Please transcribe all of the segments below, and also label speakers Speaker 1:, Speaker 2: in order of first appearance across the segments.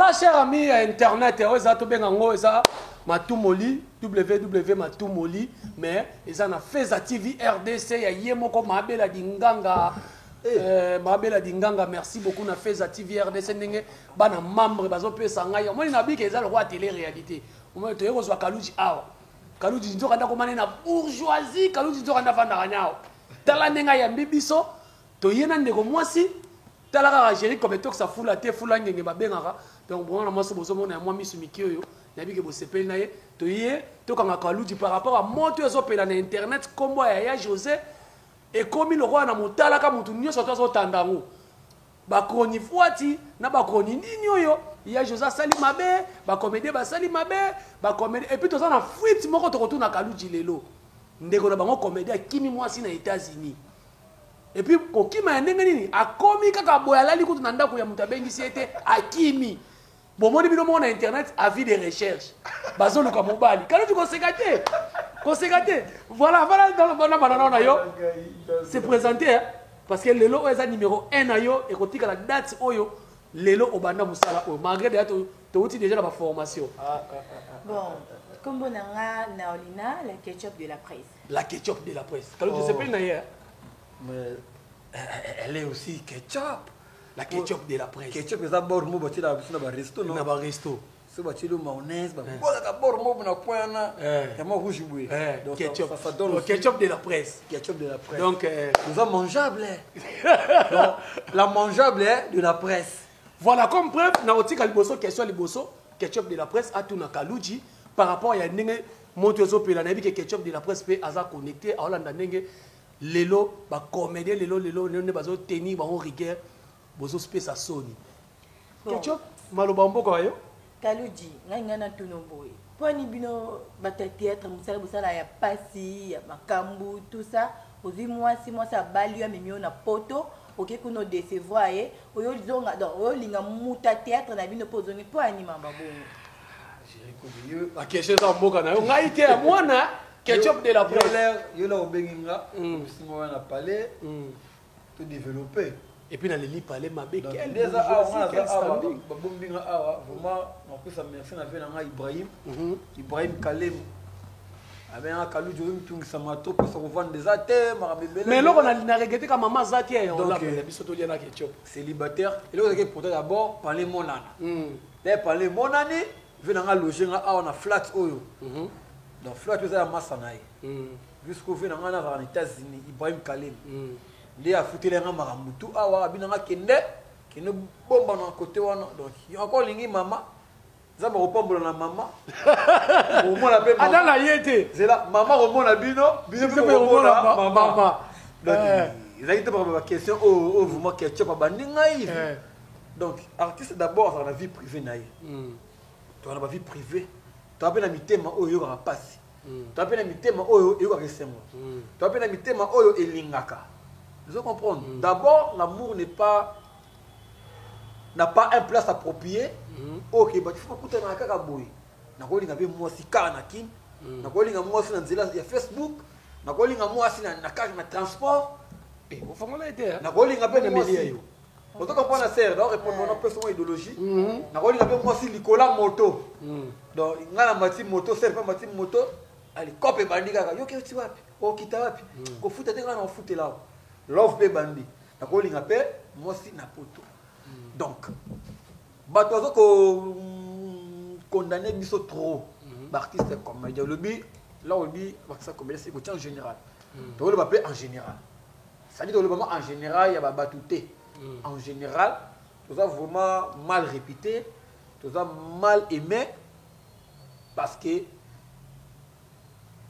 Speaker 1: Voilà, cher ami internet, oyo eza tobenga yango eza Matumoli, www Matumoli, mais eza na Feza TV RDC ya ye moko Mabela Dinganga. Mabela Dinganga, merci beaucoup na Feza TV RDC ndenge bana membre bazopesa ngai. Omoni na bike eza lokola télé réalité. Omoni toye kozwa Kaluji awa. Kaluji nzoka ndako mane na bourgeoisie, Kaluji nzoka ndafandaka nyao. Tala ndenge ayambi biso, toye na ndeko mwasi. Tala kaka Jerry comme toksa fula te fula ngenge babengaka. Donc mwana mwasi bozomona ya mwa misu miki oyo nayebi ke bosepeli na ye. Toye tokanga Kaluji par rapport à moto ezopela na internet kombo ya ya José ekomi lokola na motalaka mutu nyonso to azotanda yango. Bakroni fwati na bakroni nini oyo ya José asali mabe, bacomédien basali mabe, bacomédien et puis toza na fuite moko tokotuna Kaluji lelo. Ndeko na bango comédien akimi mwasi na États-Unis. Et puis kokima ya ndenge nini akomi kaka boye alali kutu na ndako ya moto abengisi ye te akimi. Bomoni bino moko na internet avis de recherche bazoluka mobali. Kaluji koseka te, koseka te. Voilà, voilà na banana na yo se présenter hein? Parce que lelo oyo eza numéro 1 na yo ekotika la date oyo lelo obanda mosala oyo malgré déjà touti déjà na ba formation.
Speaker 2: Bon, kombo na nga Naolina, la ketchup de la presse.
Speaker 1: La ketchup de la presse. Kaluji oh. sepeli na ye.
Speaker 3: Mais elle est aussi ketchup.
Speaker 1: La ketchup de la presse.
Speaker 3: Ketchup eza bord mo batiela biso na ba resto non?
Speaker 1: Na ba resto.
Speaker 3: So batieli mayonnaise, ba bolaka bord mo na coin na ya mo rouge boye.
Speaker 1: Donc ketchup. Ça donne aussi ketchup de la presse.
Speaker 3: Ketchup de la presse.
Speaker 1: Donc
Speaker 3: nous sommes mangeable. Donc la mangeable de la presse.
Speaker 1: Voilà comme preuve na otika liboso question liboso ketchup de la presse atuna Kaluji par rapport ya ndenge moto ezopela nayebi ke ketchup de la presse pe aza connecté aolanda ndenge lelo ba comédien lelo lelo nde bazo tenir bango rigueur bozopesa soni. Ketchup maloba mboka yo
Speaker 2: Kaluji ngai ngai na tuno boye poni bino bato ya théâtre mosala bosala ya pasi ya makambu tout ça ozwi mwasi mwasi abali yo amemi yo na poto oke kuna odecevoir ye oyo zonga donc oyo linga muta théâtre na bino po ozongi po anima babongo.
Speaker 1: Ba question eza mboka na yo ngai te ya mwana ketchup de la presse.
Speaker 3: Yo la obengi nga osingo wana palais to développer.
Speaker 1: Et puis na leli palais mabe
Speaker 3: quel bourgeoisie, quel standing. Babombi nga awa vraiment napesa merci na vie na nga Ibrahim. Ibrahim Kalem. Abenga Kaluji oyo mitungisa mato mposa kovanda eza te makambo ebele.
Speaker 1: Mais eloko na regrette ka mama aza te ya
Speaker 3: Donc,
Speaker 1: na biso tolia na ketchup.
Speaker 3: Célibataire eloko ezalaki important d'abord parler monana. Pe parler monani vie na nga loger nga awa na flat oyo. Donc flat oyo eza ya masa na ye. Jusqu'au vie na nga nazala na États-Unis Ibrahim Kalem. Nde afuteli nga makambo tu awa abina nga kende kende bomba na côté wana. Donc encore lingi mama Nzambe akopambola na mama. Omona pe mama.
Speaker 1: Ada na ye te.
Speaker 3: Zela mama komona bino, bino pe komona mama. Donc ezalaki te ba question oyo oyo vraiment ketchup abandi ngai. Donc artiste d'abord azala na vie privée na ye. Toza na ba vie privée. Toza pe na mitema oyo eyokaka pasi. Toza pe na mitema oyo eyokaka esengo. Toza pe na mitema oyo elingaka. Vous comprendre? D'abord l'amour n'est pas n'a pas un place appropriée. Ok, bah, il faut que tu kaka boye. Nakolinga pe mwasi kaka na kin. Nakolinga mwasi na nzela ya Facebook. Nakolinga mwasi na na kaka na transport.
Speaker 1: Eh, ofongola ete.
Speaker 3: Nakolinga pe mwasi. Yo. Ozo comprendre sœur, donc répondre na pesa idéologie. Nakolinga pe mwasi likola moto. Donc nga na mati moto, sœur pe mati moto. Ali kope bandi kaka. Yo ke ti wapi? Okita wapi? Kofuta te nga na ofutela. Love pe bandi. Nakolinga pe mwasi na poto. Donc bato bazo ko condamner biso trop. Ba artiste comédien lobi là lobi ba artiste comédien c'est en général. To loba pe en général. Ça dit loba en général ya ba batu te. En général, toza vraiment mal répété, toza mal aimé parce que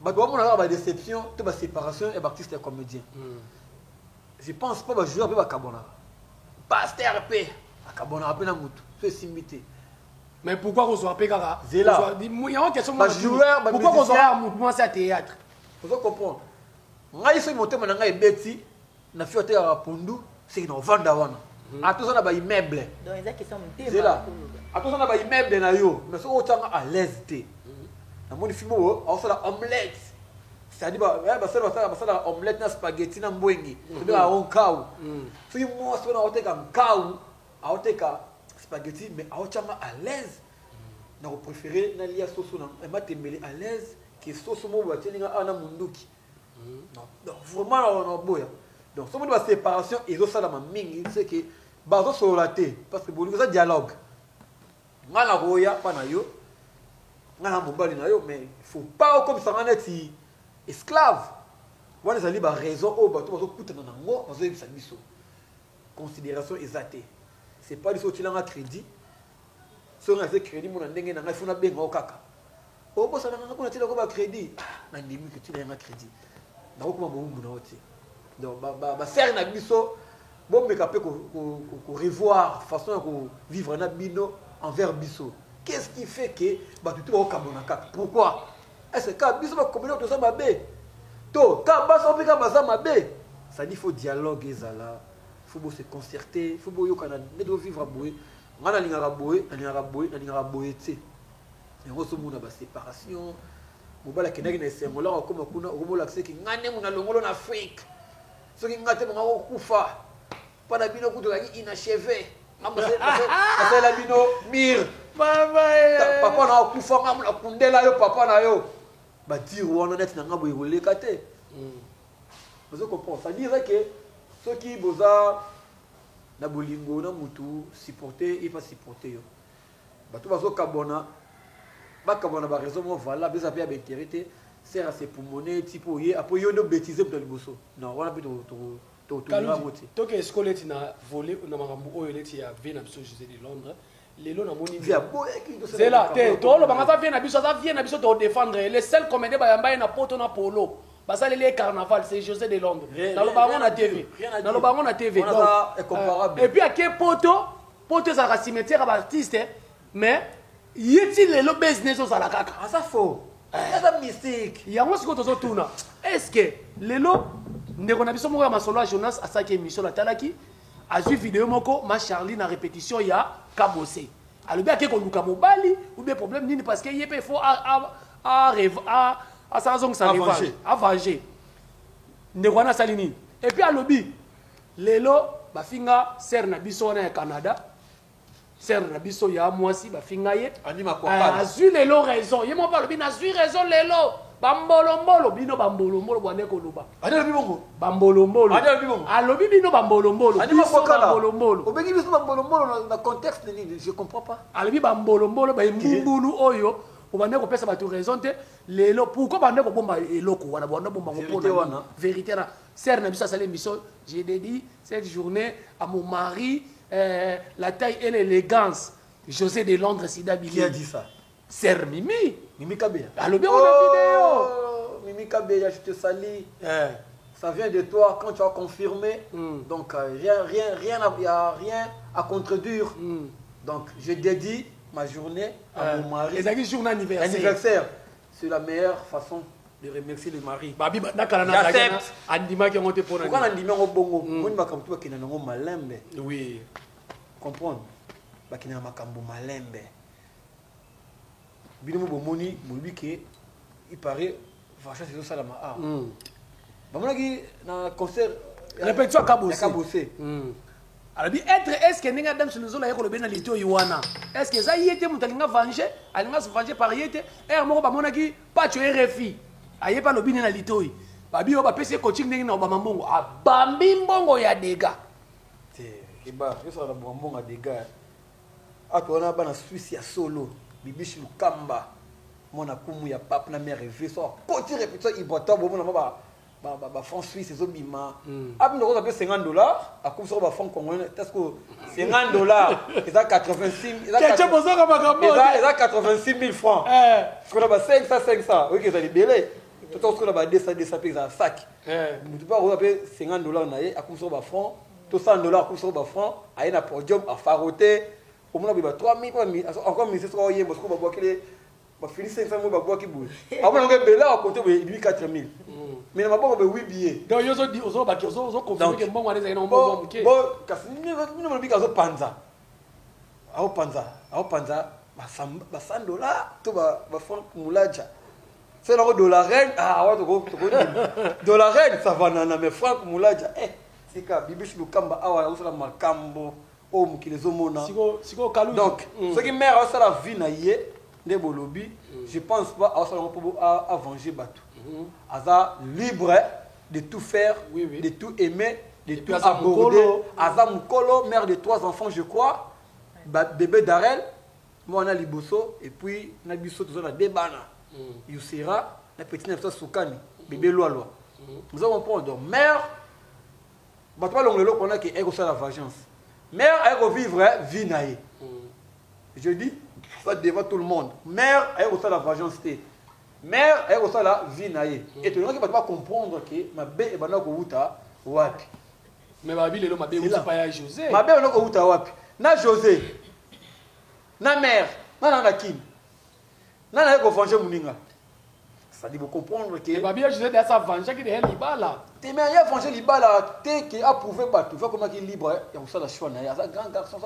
Speaker 3: bato bamona ba déception to ba séparation ya ba artiste comédien. Je pense pas ba joueur pe ba kabonaka. Pasteur pe akabonaka pe na mutu. So esimbi te.
Speaker 1: Mais pourquoi kozwa pe kaka?
Speaker 3: Zela.
Speaker 1: Yango question
Speaker 3: Ba joueur, ba
Speaker 1: pourquoi kozwa
Speaker 3: musicien.
Speaker 1: kaka mutu mwasi ya théâtre?
Speaker 3: Ozo comprendre. Ngai soki motema na ngai ebeti na fio atekaka pondu, seki na ovanda wana. Atoza na ba immeuble.
Speaker 2: Donc eza question motema.
Speaker 3: Zela. Atoza na ba immeuble na yo, mais soki otanga à l'aise te. Namoni film oyo aosala omelette. C'est-à-dire ba basala basala basala omelette na spaghetti na mbwengi. Tobengaka yango nkau. Soki mwasi wana aoteka nkau, aoteka Spaghetti, mais aotianga à l'aise. Na préférer nalia soso na matembele à l'aise que soso moko batieli nga awa na munduki. Non, donc vraiment na boya. Donc soki ba séparation ezosalama mingi, c'est que bazosolola te, parce que bolingo eza dialogue. Nga na koya mpa na yo, nga na mobali na yo, mais faut pas okomisanga neti esclave. Wana ezali baraison oyo bato bazokutana nango, bazoyebisa biso. Considération eza te. C'est pas biso otielanga crédit, soki nga crédit mona ndenge na ngai, fo nabenga o kaka obosana nga mpona tielako bacrédit. Nandimi ke tiela yanga crédit, nakokoma mowumbu na yo te. Donc basere na biso, bomeka mpe korevoir façon ya kovivre na bino envers biso. Qu'est-ce qui fait que bato tu bakokabona kaka? Pourquoi? Est-ce que kaka biso bakomeli toza mabe, to kaka baso mpe kaka baza mabe? C'est-à-dire, faut dialogue ezala, faut bo se concerter, faut boyokana nde tovivre boye. Nga nalingaka boye, nalingaka boye, nalingaka boye te. Yango ozomona baséparation. Mobali akendaki na esengo, laka okóma kuna, okomolakisa eki nga nde mona longolo na Afrique. Soki nga te, monga kokufa mpo na bino. Kutu ozalaki inachevé, nasalela bino mire. Papa na akufa, nga mona kundela yo papa na yo. Badire wana neti na nga boye koleka te. Ozo comprendre? C'est-à-dire que soki boza na bolingo na mutu, supporter, il faut supporter yo. Bato bazokabona, bakabona baraison moko valable, eza mpe ya baintérêt te. Sere asepumone ti mpo ye apo yo nde obétise moto ya liboso. Non, wana mpe tolingango te.
Speaker 1: Toke esiko neti na volet na makambo oyo neti ya vie na biso José de Londres. Lelo namoni, zela te, tolobanga aza vie na biso, aza vie na biso, todéfendre. Le seul comédien bayamba ye na poto na polo, basaleli ye carnaval, c'est José de Londres. Naloba yango na TV, naloba yango na TV. Et puis ake poto, poto ezalaka cimetière ya baartiste, mais ye ti lelo business ozala kaka.
Speaker 3: Aza faux, aza mystique.
Speaker 1: Yango sikoyo tozotuna: est ce que lelo ndeko na biso moko ya masolo ya Jonas asalaki émission, natalaki, azwi video moko ma Charlie na répétition ya Kabose, alobi ake koluka mobali ou bien problème nini? Parce que ye mpe faut asala, azongisa revanche, avenger. Ndeko wana asali nini? Et puis alobi lelo bafinga sere na biso wana ya Canada, sere na biso ya mwasi, bafinga ye, azwi lelo raison. Ye moko alobi: nazwi raison lelo. Bambolombolo, bino bambolombolo, bwande koloba. Bambolombolo, alobi bino bambolombolo, biso bambolombolo.
Speaker 3: Obengi biso bambolombolo na contexte nini? Je comprends pas.
Speaker 1: Alobi bambolombolo, bambumbulu oyo obande kopesa bato raison te. Lelo pourquoi bande kobomba eloko wana? Bande bombango mpona vérité na sere na biso asali émission: j'ai dédié cette journée à mon mari, la taille et l'élégance, José de Londres Sida.
Speaker 3: Qui a dit ça?
Speaker 1: Sœur Mimi.
Speaker 3: Mimi Kabeya.
Speaker 1: Alobi yango na vidéo.
Speaker 3: Mimi Kabeya, je te salue. Ça vient de toi quand tu as confirmé. Donc rien, rien, rien, il y a rien à contredire. Donc je dédie ma journée à mon mari.
Speaker 1: Ezalaki journée anniversaire.
Speaker 3: Anniversaire. C'est la meilleure façon de remercier le mari.
Speaker 1: Babi nakala na andimaki yango te mpona.
Speaker 3: Pourquoi nandimi yango bongo? Moni makambo to bakenda nango malembe. Comprendre, bakenda na makambo malembe. Bino mo bomoni, bolobi ke il paraît vachance ezosalama awa. Bamonaki na concert.
Speaker 1: Répétition
Speaker 3: Kabose. Kabose.
Speaker 1: Alobi être, est ce que ndenge Adam Solozola ye kolobi na litoi wana, est ce que eza ye te moto alinga venger, alinga se venger par ye te? Ere moko bamonaki Pacho RFI aye mpe alobi nde na litoi, babi oyo bapesi ye coaching ndenge na obama mbongo, abambi mbongo ya dega.
Speaker 3: Te, eba yosala na mbongo ya dega. Ato wana bana Suisse ya solo, Bibishi Lukamba, mwana kumu ya pape na mare eve, so akoti répétition ibrator, bomona ma bafranc suisse ezobima. Abino koza mpe 50 $, akomi soko bafranc congolais, parce que 50 $ eza 86 eza 86 000 francs. Sikoyo na ba 500 500, oyoki eza libele toto. Sikoyo na ba 200 200 mpe ezala sac. Motu mpe akoza mpe 50 $ na ye, akomi soko bafranc to 100 $, akomi soko bafranc, aye na podium, afarote, omona boye ba 3000 encore mise. Soko oyemba, soko babwakile bafini 500 mo, babwaki boye, amona yango ebele awa kote boye, ebimi 4000, mais na maboko boye 8 billets.
Speaker 1: Donc yo ozobaki, ozoconfirme ke mbongo wana ezalaki na mbongo moke?
Speaker 3: Kasi bino bolobi azopanza, aopanza, aopanza ba 100 $ to bafranc mulaja. So nango dollar reine, ah wa tokodima dollar reine, ça va nana, mais franc mulaja, eh, tika Bibishi Lukamba awa azosala makambo. Oyo mokili ezomona.
Speaker 1: Sikoyo Kalu.
Speaker 3: Donc soki mare aosala vie na ye nde bolobi, je pense pas aosala yango mpo avenger bato. Aza libre de tout faire, de tout aimer, de tout
Speaker 1: Aza
Speaker 3: aborder.
Speaker 1: mokolo.
Speaker 3: Aza mokolo, mère de trois enfants, je crois. Bébé Darel mwana liboso, et puis na biso toza na deux bana, Yusera na petit na biso Sukani, bébé Lwalwa. Nous avons comprendre. Donc mère, bato balongola eloko wana ke ekosala vengeance. Mère ayekovivre vie na ye. Je dis ça devant tout le monde, mère ayekosala vengeance te, mère ayekosala vie na ye. Et tolingaki bato bacomprendre ke mabe ebanda kowuta wapi.
Speaker 1: Mais babi lelo mabe
Speaker 3: C'est là.
Speaker 1: euti pa ya José.
Speaker 3: Mabe ebanda kowuta wapi? Na José na mère nana na kini, nana aye kovenger moninga? C'est-à-dire bocomprendre ke
Speaker 1: Babi ya José de asa vengeaki de libala.
Speaker 3: Te, mais aye venger libala te ke approuve bato va komaki libre ya kosala choix na ye. Aza grand garçon,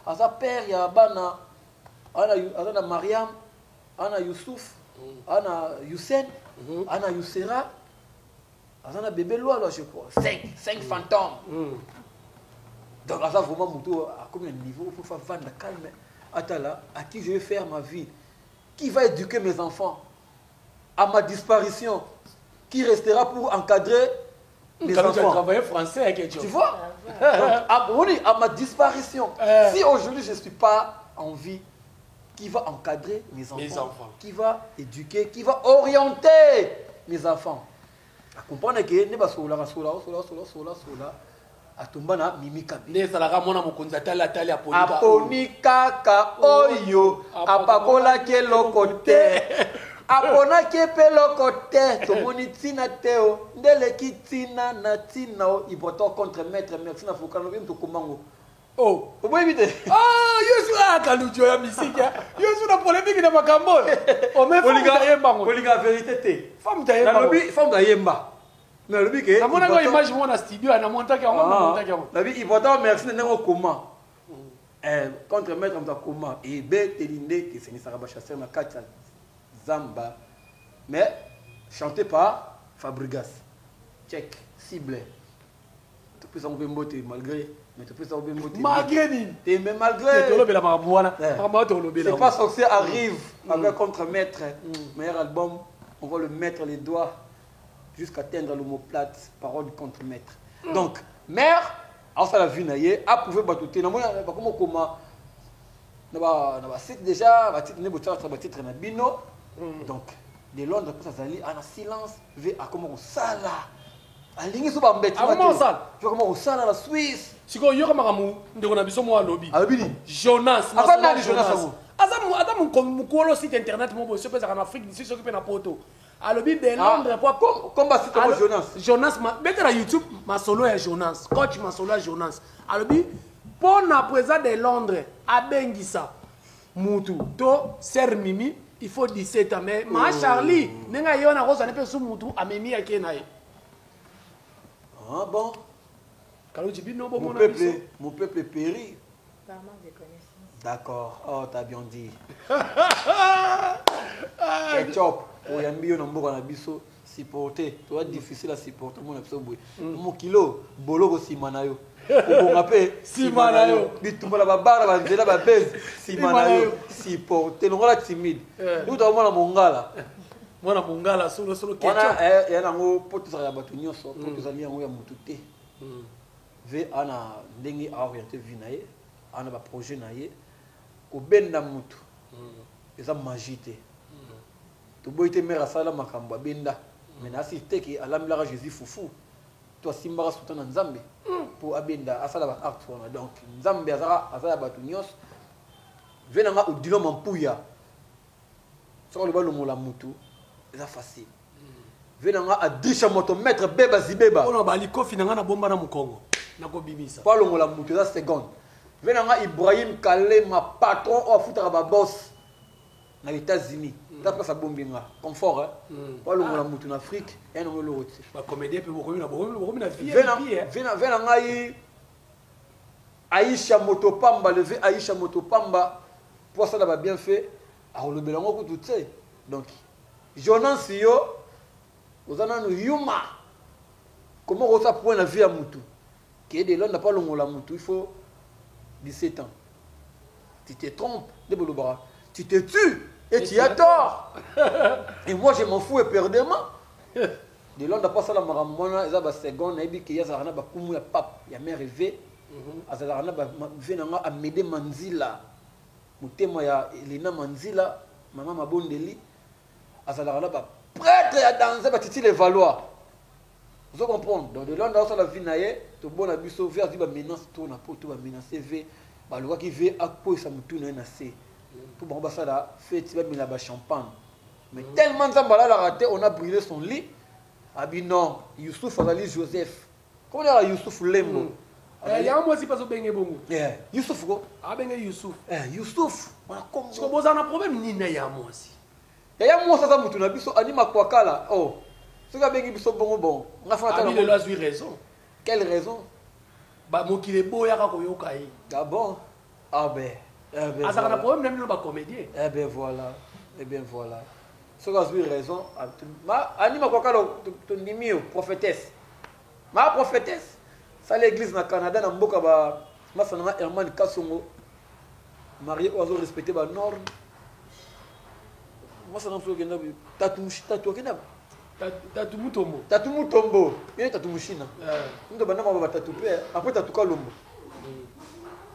Speaker 3: aza père ya bana, aza na Mariam, aza na Yusuf, aza na Yusen, aza na Yusera, aza na bébé Lwalwa, je crois 5, 5 fantômes. Donc aza vraiment moto akomi na niveau faut vanda calme, atala à qui je vais faire ma vie, qui va éduquer mes enfants à ma disparition, qui restera pour encadrer mes
Speaker 1: Kalu, tu as
Speaker 3: enfants.
Speaker 1: travaillé français avec
Speaker 3: Tu vois? Donc, oui, à ma disparition, si aujourd'hui je ne suis pas en vie, qui va encadrer mes enfants?
Speaker 1: Mes enfants.
Speaker 3: Qui va éduquer, qui va orienter mes enfants? À comprendre que ne ba sola sola sola sola sola sola atumba na Mimi Kabi.
Speaker 1: Nde ezalaka mwana mokonzi, atali atali, aponi kaka.
Speaker 3: Aponi kaka oyo apakolaki eloko te, aponaki mpe eloko te, tomoni ntina te o nde eleki ntina na ntina o Ibrator contre maître. Merci na fokana oyebi tokomango.
Speaker 1: Oh.
Speaker 3: Oboyebi te.
Speaker 1: Ah, yesu, ah, Kaluji oyo ya misiki, yesu na polémique na makambo oyo ome famutayembango.
Speaker 3: Olinga vérité te.
Speaker 1: Famutayembango.
Speaker 3: Nalobi femme ayemba, mais nalobi ke
Speaker 1: Namonaki oyo image moko na studio, namontaki yango, namontaki yango.
Speaker 3: Nabi Ibrator, merci na ndenge okoma. Contre maître, moto akoma ebeteli nde esengisaka bachasseur na kati ya zamba, mais chanté par Fabrigas check cible. Topesa ngo mpe mbote malgré, mais topesa ngo mpe mbote.
Speaker 1: Malgré nini?
Speaker 3: Te, mais malgré.
Speaker 1: Tolobela makambo wana, makambo wana tolobela.
Speaker 3: C'est pas sorcier arrive avec contre maître, meilleur album, on va le mettre les doigts jusqu'à atteindre l'omoplate, parole du contre maître. Donc mère aosala vie na ye, approuvé bato te. Namoni bakoma okoma na basite déjà, batitre nde botiaka batitre na bino. Donc de Londres mpe azali ana silence ve, akoma kosala, alingi so bambeti.
Speaker 1: Akoma kosala.
Speaker 3: Akoma kosala na Suisse.
Speaker 1: Sikoyo yoka makambo ndeko na biso moko alobi.
Speaker 3: Alobi nini?
Speaker 1: Jonas.
Speaker 3: Aza
Speaker 1: Masolo.
Speaker 3: nani, Jonas yango?
Speaker 1: Aza mokolo site internet mo boye, soki ezalaka na Afrique du Sud, soki mpe na Poto. Alobi de Londres po
Speaker 3: Comme basite mo Jonas.
Speaker 1: Jonas, bete na YouTube masolo ya Jonas, coach masolo ya Jonas. Alobi mpo na président de Londres abengisa mutu to ser Mimi, il faut 17 ans. Mais ma Charlie, ndenge aye wana, akozala mpe su mutu amemi yake na ye.
Speaker 3: Ah bon.
Speaker 1: Kaluji, bino
Speaker 3: Mon
Speaker 1: bomona biso.
Speaker 3: peuple, mon peuple périt.
Speaker 2: Par manque de connaissances.
Speaker 3: D'accord. Oh, t'as bien dit. Ketchup oyambi yo na mboka na biso, supporter toza difficile à supporter. Mona biso boye, mokilo boloko nsima na yo, kobonga mpe
Speaker 1: Nsima na yo.
Speaker 3: Bitumba na babara, banzela, babese nsima na yo. Supporter, longola timide. Utaka mwana mongala.
Speaker 1: Mwana mongala solosolo.
Speaker 3: Wana
Speaker 1: Ketchup.
Speaker 3: ya nango mpo tozala ya bato nyonso, mpo tozali yango ya motu te. Ve ana ndenge aoriente vie na ye, ana baprojet na ye. Kobenda motu eza magie te. Toboyi te, mare asala makambo abenda, mais nasi te ke alambelaka Jésus fufu to asimbaka sultan na Nzambe mpo abenda asala baacte wana. Donc Nzambe azaka, aza ya bato nyonso. Ve na nga Odilon Mampuya, soki aloba longola mutu eza facile. Ve na nga adrisha moto, maître Beba Zibeba.
Speaker 1: Mpona balikofi na ngai na bomba na mokongo nakobimisa.
Speaker 3: Po alongola mutu eza seconde. Ve na nga Ibrahim Kalema, patron oyo afutaka babos na États-Unis, ta place abombi nga confort, po alongola mutu na Afrique ya nango eloko te.
Speaker 1: Bacomédien mpe bokomi na
Speaker 3: Ve na
Speaker 1: VIP.
Speaker 3: ve na ngai Aisha Motopamba, leve Aisha Motopamba, po asala babienfait, akolobela yango kutu te. Donc Jonas, yo oza nanu yuma, comment okosa point na vie ya mutu keye de Londres? Po alongola mutu, il faut 17 ans. Tu te trompes, nde bolobaka, tu te tues et tu as tort. Et moi, je m'en fous éperdument. De Londres apasala makambo wana, eza baseconde. Nayebi ke ye azalaka na bakumu ya pape ya mare v, azalaka na ve na nga Amede Manzila, motema ya Elena Manzila, mama mabondeli, azalaka na baprêtre ya danse, batiti Levallois. Ozo comprendre? Donc de Londres aosala vie na ye, tobona biso ve azwi bamenace to na poto, bamenace ve, balukaki ve akwesa motu na ye na se mpo bango basala feti, bamela bachampagne. Mais tellement Nzambe alalaka te, on a brûlé son lit. Abi non, Youssouf azali Joseph. Comment dire, Youssouf Lembo?
Speaker 1: Yango mwasi mpe azobenge bongo.
Speaker 3: Yeah. Youssouf ko.
Speaker 1: Abenge Youssouf.
Speaker 3: Youssouf wana kombo.
Speaker 1: Siko bozala na problème nini na ya mwasi?
Speaker 3: Yaya mwasi aza mutu na biso anima kwakala. Oh, soki abengi biso bongo, bon, nga fana.
Speaker 1: Abi lelo azwi raison.
Speaker 3: Quelle raison?
Speaker 1: Mokili eboyaka koyoka ye.
Speaker 3: Ah bon? Ah ben, eh ben.
Speaker 1: Azalaka na
Speaker 3: Voilà.
Speaker 1: problème na bino bacomédien.
Speaker 3: Eh ben voilà, eh bien voilà, soki azwi raison, anima kwakala, tondimi yo prophétesse, ma prophétesse sala église na Canada, na mboka ba masa na nga Herman Kasongo, marié oyo azorespecte banorme. Masa na mosusu okenda tatu tatu akenda.
Speaker 1: Tatu Mutombo.
Speaker 3: Tatu Mutombo ye, tatu Mushina, muto banda maba batatu mpe après tatu Kalombo.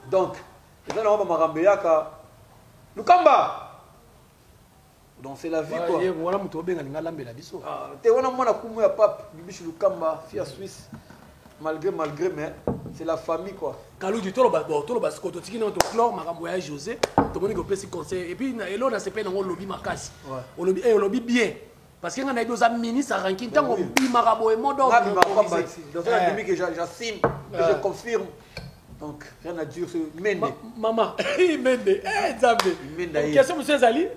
Speaker 3: Donc eza nango bamakambo eyaka Lukamba. Donc c'est la vie, quoi.
Speaker 1: Ye wana moto obenga linga alambela biso.
Speaker 3: Ah, te, wana mwana kumu ya pape Bibishi Lukamba, fille ya Suisse. Malgré, malgré, mais c'est la famille, quoi.
Speaker 1: Kaluji, toloba bon, toloba sikoyo, totiki nano toclore makambo ya José. Tomoni kopesi conseil et puis elo na sepe nango, olobi makasi. Olobi, olobi bien, parce que nga nayebi oza ministre ya ranking ntango obimaka boye modo.
Speaker 3: Nga bimaka pa bati. Donc ça ndimi que j'assume, que je confirme. Donc rien à dire sur Mende.
Speaker 1: Mama Mende, Nzambe.
Speaker 3: Mende aye.
Speaker 1: Question mosusu ezali?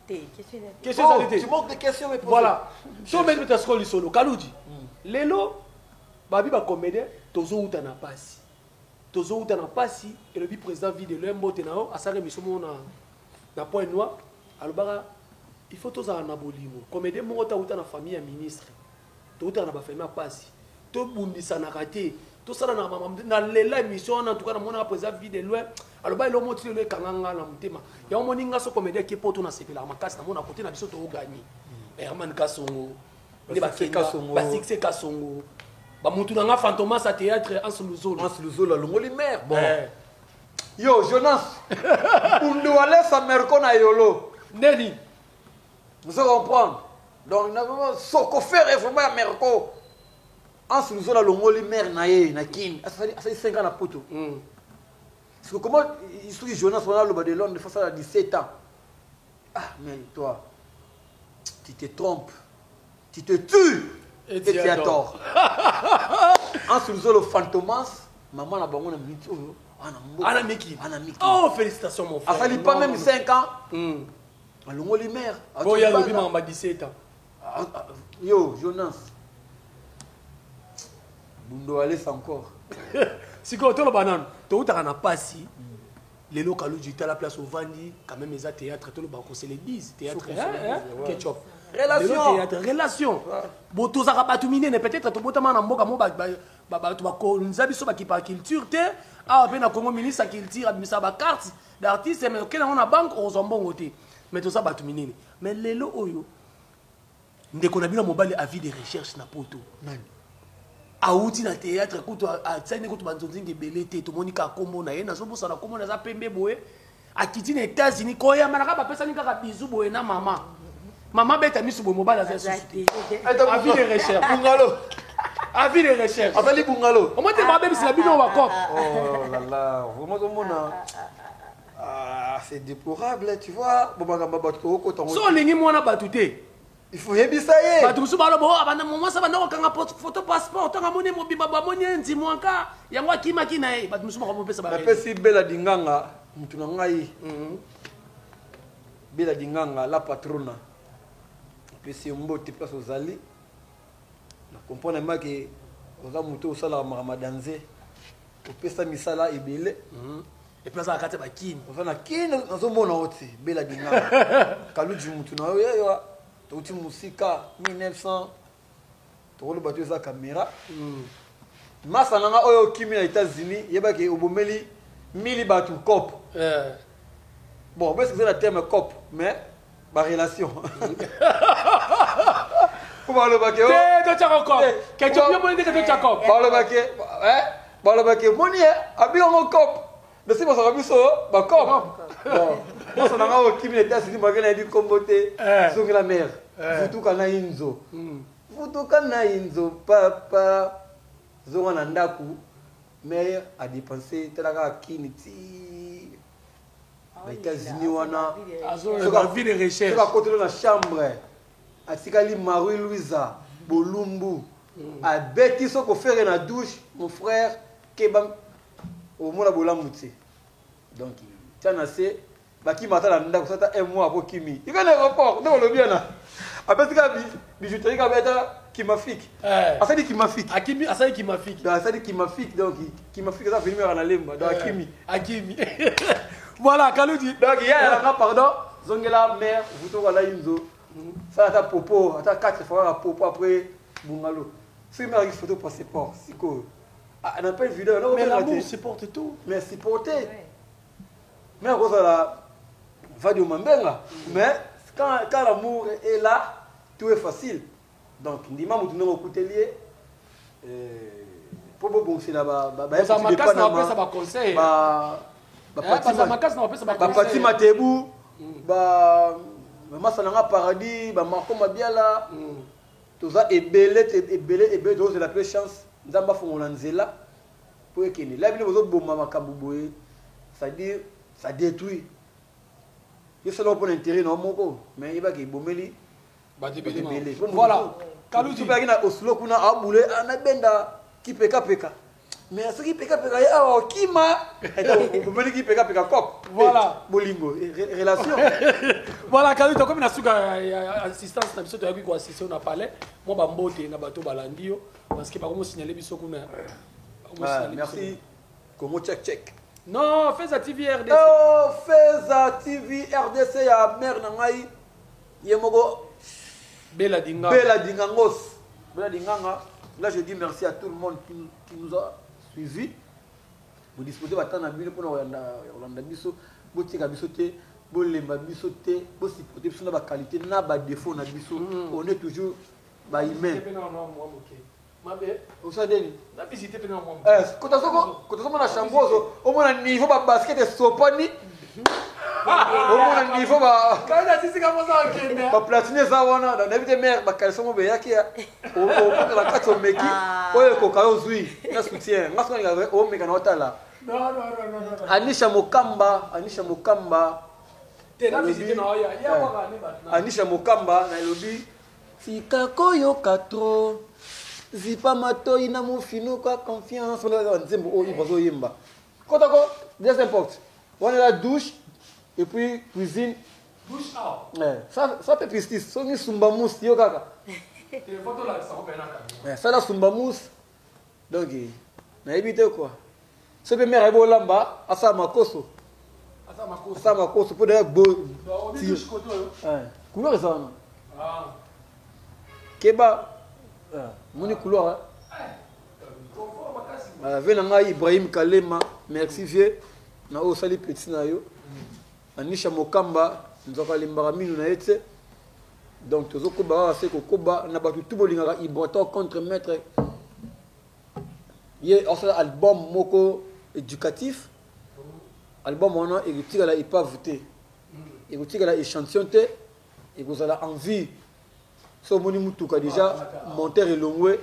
Speaker 2: Te, question eza te.
Speaker 1: Question ezali te.
Speaker 3: Tu manques de questions, mais
Speaker 1: Voilà, so mende mpe sikoyo lisolo. Kaluji, lelo babi bacomédien tozowuta na pasi, tozowuta na pasi. Elobi président vie de loin, mbote na yo, asalaka émission moko na Point Noir, alobaka il faut tozala na bolingo. Comédien moko te awuta na famille ya ministre, towutaka na bafamille ya pasi, tobundisanaka te, tosalanaka mama. Na lela émission wana, en tout cas namonaka président vie de loin aloba eloko moko ti lelo ekanga nga na motema. Yango moni nga so comédien ake poto, nasepelaka makasi. Namona kote na biso tooganye Herman Kasongo nde.
Speaker 3: Basuccès.
Speaker 1: Bakenda.
Speaker 3: Kasongo.
Speaker 1: Basuccès Kasongo, bamutu na nga Fantomas ya théâtre, Anse Luzolo.
Speaker 3: Hans Luzolo alongoli mare. Bon. Yo Jonas Bundu alesa merko na yolo.
Speaker 1: Ndeni?
Speaker 3: Vous comprendre? Donc na vraiment sokofere vraiment ya merko. Hans Luzolo alongoli mare na ye na Kini, asali 5 ans na poto. Parce que comment soki Jonas wana aloba de Londres face à 17 ans? Ah mais toi, tu te trompes, tu te tues
Speaker 1: Et
Speaker 3: et
Speaker 1: tu
Speaker 3: tu
Speaker 1: as
Speaker 3: as tort. Hans Luzolo, Fantomas, mama na bango na minute oyo ana mboka.
Speaker 1: Ana Miki.
Speaker 3: Ana Miki.
Speaker 1: Oh, félicitations, mon frère.
Speaker 3: Asali pas
Speaker 1: Non,
Speaker 3: même
Speaker 1: non, non.
Speaker 3: 5 ans, alongoli mare.
Speaker 1: Bon, ya alobi makambo ya 17 ans.
Speaker 3: Ah, ah, yo Jonas Bundo alesa encore.
Speaker 1: Sikoyo toloba nanu, toutaka na pasi. Lelo Kaluji, tala place ovandi quand même, eza théâtre, toloba qu'on se le dise, théâtre.
Speaker 3: Faut qu'on se le
Speaker 1: hein,
Speaker 3: dise, ouais.
Speaker 1: ketchup.
Speaker 3: Relation.
Speaker 1: Lelo théâtre, relation. Bo tozalaka bato minene, peut-être tobotama na mboka mo bato bakonza biso, bakipa culture te. Awa mpe na Congo, ministre ya culture abimisaka bacarte d'artiste, mais okende yango na banque, okozwa mbongo te. Mais toza bato minene. Mais lelo oyo ndeko na bino ya mobali avis de recherche na poto.
Speaker 3: Nani?
Speaker 1: Awuti na théâtre kutu, atiani kutu banzonzinga ebele te. Tomoni kaka kombo na ye, nazobosana kombo na, aza pembe boye, akiti na États-Unis, koyambanaka, bapesani kaka bizu boye na mama, mama beta misu boye, mobali aza lisusu te. Avis de recherche.
Speaker 3: Bungalo.
Speaker 1: Avis de recherche.
Speaker 3: Azali bungalo.
Speaker 1: Omoi te, babebisela bino bacope.
Speaker 3: Oh là là, vraiment tomona, ah, c'est déplorable, tu vois. Bon, makambo bato tokokota
Speaker 1: So olingi mwana bato te,
Speaker 3: il faut yebisa ye.
Speaker 1: Bato mosusu baloba o abanda mwasi abanda kokanga photo passeport, ntango amoni mobimba, bamoni ye ndimwaka yango, akimaki na ye. Bato mosusu bakomopesa.
Speaker 3: Napesi Bela Dinganga, mutu na ngai Bela Dinganga, la patrona, napesi yo mbote place ozali. Na comprendre make oza motu osalaka makambo ya danze, opesa misala ebele.
Speaker 1: Et puis azala kati ya bakini.
Speaker 3: Oza na Kini, nazomona yo te. Bela Dinganga, Kaluji, mutu na yo yeyo, touti mosika 1900, tokoloba to eza caméra. Masa na nga oyo okimi na États-Unis, yebaki obomeli. Mili bato cop. Bon, besi eza na terme cop, mais barelation po balobake
Speaker 1: te, totyaka cop ketchup. Yo moni ndenge totya cop.
Speaker 3: Balobake moni ye abikango cop, desi bazwaka biso bacop. Bon, nyonso nanga okimi na Etats-Unis, bake nayebi nkombo te. Zongela mare, vutuka na inzo, vutuka na inzo, papa, zonga na ndako. Mare adépenser, tala kaka kini ti ba États-Unis wana.
Speaker 1: Vie de recherche.
Speaker 3: Soki akoteli na chambre, atikali Marie Louisa Bolumbu, abeti soki ofere na douche. Mon frère, keba, omona bolamu te. Donc tia na se, bakima ata na ndako, sata un mois apo kimi ika na aéroport. Nde balobi wana apesi kaka bijouterie, kaka ata kimafik. Asali kimafik.
Speaker 1: Akimi, asali kimafiki.
Speaker 3: Donc asali kimafik, donc kimafik eza venu na Lemba, donc akimi.
Speaker 1: Akimi, voilà, Kaludi.
Speaker 3: Donc ya yanga, pardon, zongela mare, vutoka la inzo, sala ata popo, ata 4 fois kaka popo, après bungalo. Soki mare aki photo passeport sikoyo, na pe video.
Speaker 1: Mais l'amour supporte tout.
Speaker 3: Mais supporter, mais akozala Vadio Mambenga, mais quand l'amour est là, tout est facile. Donc ndima motu ndenge okuteli ye mpo bobongisela.
Speaker 1: Baza makasi na bapesa baconseil. Baza makasi na bapesa.
Speaker 3: Bapati Matebu, bamasa nanga Paradis, bamarco Mabiala, toza ebele ebele ebele. Tozozela mpe chance, Nzambe afongola nzela mpo ekende. La bino bozoboma makambo boye, c'est-à-dire ça détruit. Yo sala mpona intérêt na yo moko, mais yebaka ebomeli.
Speaker 1: Bato ebele. Voilà, Kaluji.
Speaker 3: Mpe na Oslo kuna abule anabenda kipekapeka, mais soki pekapeka ye awa okima, obomeli kipekapeka cop.
Speaker 1: Voilà.
Speaker 3: Bolingo, relation.
Speaker 1: Voilà, Kaluji, tokomi na suka ya assistance na biso. Toyaki koassiste na palais. Mwa bambote na bato balandi yo, parce que bakomosignaler biso kuna.
Speaker 3: Merci. Congo Check Check.
Speaker 1: Non, Feza TV RDC.
Speaker 3: Oh, Feza TV RDC ya mare na ngai ye moko.
Speaker 1: Bela Dinga.
Speaker 3: Bela Dingangos, Bela Dinganga. Là, je dis merci à tout le monde qui nous a suivis. Bodisposer batemps na bino mpona kolanda biso. Botika biso te, bolemba biso te, bosupporte biso na baqualité na badéfaut na biso. On est toujours bahumain. Osala ndeni? Kota soko na chambre ozo omona niveau babasket esopani, omona niveau baplatine eza wana. Nayebi te, mare, bacaleçon mo beyaki okota na kati, omeki oyo ekoka yo, ozwi na soutien. Nga soki nalingaka omeka na otala Anisha Mokamba, Anisha Mokamba, Anisha Mokamba, nalobi tika koyoka trop, zipa matoi na mofinuka confiance. Nzembo oyo bazoyemba, kotako deuxième porte wana eza douche et puis cuisine. Ça, ça peut pistis soki sumba musi yo kaka sala sumba musi. Donc nayebi te quoi, so mpe mare ayebi olamba, asala makoso, asala makoso mpo daya bo couloir eza wana. Keba, moni couloir ve na ngai Ibrahim Kalema. Merci vieux na oyo osali petit na yo Anisha Mokamba. Nzoko alembaka minu na ye te. Donc tozokoba kaka se kokoba na bato tu bolingaka Ibrator contre maître. Ye asala album moko éducatif. Album wana ekotikala épave te, ekotikala échantillon te, ekozala en vie. So omoni mutuka déjà monteur elongwe,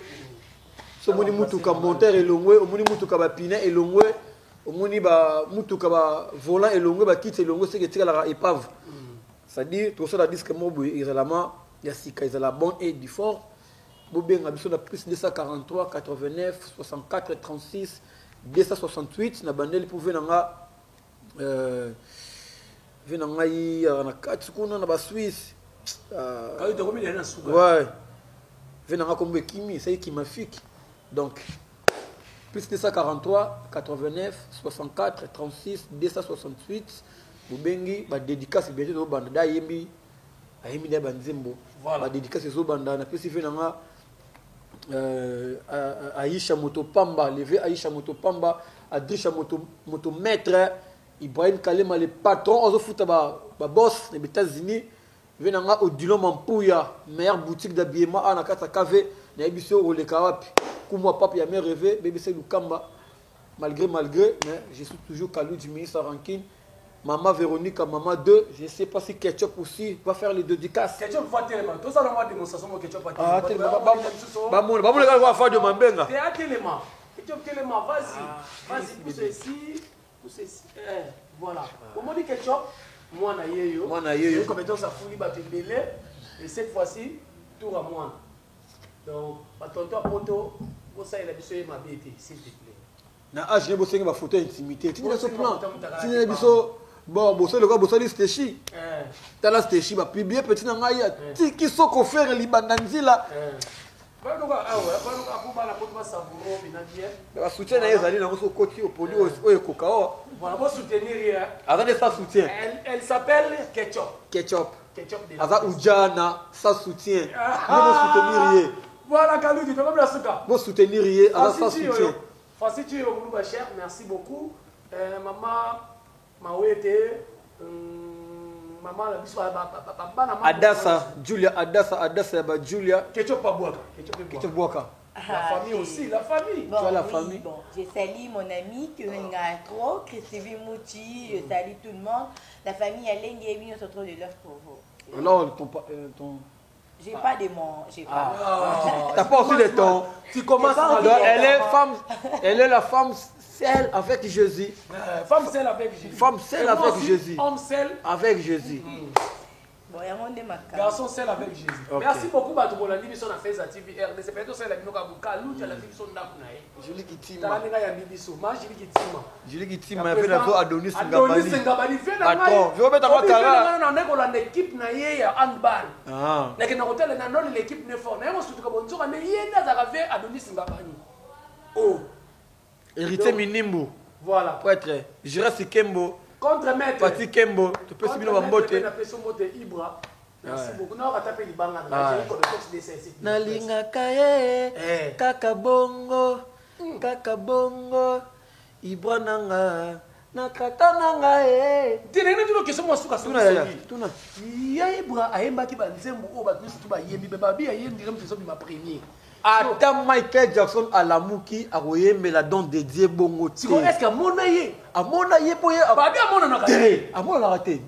Speaker 3: so omoni mutuka monteur elongwe, omoni mutuka bapine elongwe, omoni bamutuka bavolant elongwe, bakiti elongwe, seke etikalaka épave. C'est-à-dire tosala disque moko boye ezalama ya sika, ezala bon et du fort. Bobenga biso na plus 243 89 64 36 268. Na bandeli mpo ve na nga ve na ngai na kati kuna na Baswisse. Ouais, ve na nga kombo ekimi, esali kimafiki. Donc plus 243 89 64 36 268, bobengi. Badédicace bientôt tozobanda da, ayembi, ayembi nde banzembo. Badédicace ezobanda. Napesi ve na nga. Aisha Moto Pamba, levé Aisha Moto Pamba, Adrisha Moto, Moto Maître, Ibrahim Kalema, le patron, ozo ba, ba boss, les États-Unis, vieux na nga Odilon Mampuya, meilleure boutique d'habillement à Nakata KV, na biso oleka wapi, kumwa pape ya mes rêvé, BBC Lukamba, malgré, malgré, mais je suis toujours Kalou du ministre Rankine. Maman Véronique, maman 2, je ne sais pas si Ketchup aussi va faire les dédicaces.
Speaker 1: Ketchup va telema. Tout ça, on va démonstration Ketchup va
Speaker 3: Ah, telema. Ba mon, ba mon gars va faire de mambenga.
Speaker 1: T'es à telema. Ketchup telema, vas-y. Vas-y, pousse ici, pousse ici. Eh, voilà. Comment dit Ketchup? Moi na yeyo.
Speaker 3: Moi na yeyo.
Speaker 1: Comme ça fouli ba tebele et cette fois-ci tour à moi. Donc, ba tonton poto, ça il a biso ma bête, s'il te plaît.
Speaker 3: Na âge ne bosenga ba photo intimité. Tu n'as plan. Tu n'as biso bon boso le boso li steshi. Tala steshi ba publier petit na ngai tiki soko faire libanda nzila.
Speaker 1: Ba luka awa, ba luka po bana po ba savouro bina bien.
Speaker 3: Ba soutien na ezali na so koti au poli oyo koka o.
Speaker 1: Voilà, bo soutenir ye.
Speaker 3: Aza de sa soutien.
Speaker 1: Elle s'appelle Ketchup.
Speaker 3: Ketchup.
Speaker 1: Ketchup de la
Speaker 3: Aza ujana sa soutien. Bo soutenir ye.
Speaker 1: Voilà Kaludi, to la suka.
Speaker 3: Bo soutenir ye, aza sa soutien.
Speaker 1: Francis Tuyo Moulouba cher, merci beaucoup. Maman Mawete, maman la biso ba ba ba
Speaker 3: Adassa, Julia Adassa, Adassa ba Julia.
Speaker 1: Ketchup pa boaka, Ketchup
Speaker 3: Ketchup boaka.
Speaker 1: La famille aussi, la famille.
Speaker 2: Bon,
Speaker 3: Tu vois la
Speaker 2: oui,
Speaker 3: famille.
Speaker 2: Bon, je salue mon ami que nous trop, Christine Mouti, je salue tout le monde. La famille Alenge, nous sommes trop de love pour vous.
Speaker 3: Alors ton
Speaker 2: J'ai pas de mon, j'ai pas.
Speaker 1: Ah,
Speaker 3: T'as pas aussi de ton.
Speaker 1: Tu commences
Speaker 2: J'ai pas
Speaker 3: Donc,
Speaker 2: envie
Speaker 3: elle est
Speaker 2: de
Speaker 3: femme, elle est la femme seule avec Jésus.
Speaker 1: Femme seule avec Jésus.
Speaker 3: Femme seule
Speaker 1: Et moi
Speaker 3: avec
Speaker 1: aussi,
Speaker 3: Jésus.
Speaker 1: Homme seul.
Speaker 3: Avec Jésus.
Speaker 2: Bon, y a mon démarquage.
Speaker 1: Garçon seul avec Jésus.
Speaker 3: Okay.
Speaker 1: Merci beaucoup bato bolandi biso na Feza TV RDC. Peut-être seul la binoka buka lucha la biso ndako na ye.
Speaker 3: Julie Kitima.
Speaker 1: Tala ndinga ya bibiso, ma Julie Kitima.
Speaker 3: Julie Kitima ya na zo Adonis
Speaker 1: Adonis
Speaker 3: Ngabali.
Speaker 1: Ngabali fe na ngai.
Speaker 3: Patron, viens mettre
Speaker 1: Obi,
Speaker 3: kwa
Speaker 1: fe na
Speaker 3: kara.
Speaker 1: ngai na ndeko kolanda équipe na ye ya handball.
Speaker 3: Ah.
Speaker 1: Nakenda kotala na noli l'équipe ne fort. Na ye kosutuka bonzoka ne ye nde azalaka ve Adonis Ngabali. Oh,
Speaker 3: Héritier Minimbu,
Speaker 1: voilà.
Speaker 3: prêtre. Jira Kembo,
Speaker 1: Contre maître.
Speaker 3: Pati Kembo, tu peux subir
Speaker 1: Contre maître,
Speaker 3: mbote.
Speaker 1: pe napesi mbote Ibra. Merci beaucoup. Na wakata pe libanga na
Speaker 3: Ouais.
Speaker 1: ngai. J'ai compétence de ça ici.
Speaker 3: Nalingaka ye
Speaker 1: Eh.
Speaker 3: kaka bongo kaka bongo Ibra nanga nakata nanga ye.
Speaker 1: Ndenge nini question mwa suka
Speaker 3: Tuna ya tuna.
Speaker 1: Ya Ibra ayembaki banzembo oyo bato nyonso tu bayembi me babi ayembaki moto ezobima premier.
Speaker 3: Ata Michael Jackson alamuki akoyembela don dédié bongo te.
Speaker 1: Siko est-ce que amona ye?
Speaker 3: Amona ye po ye
Speaker 1: Babi amonanaka te.
Speaker 3: te amonanaka te.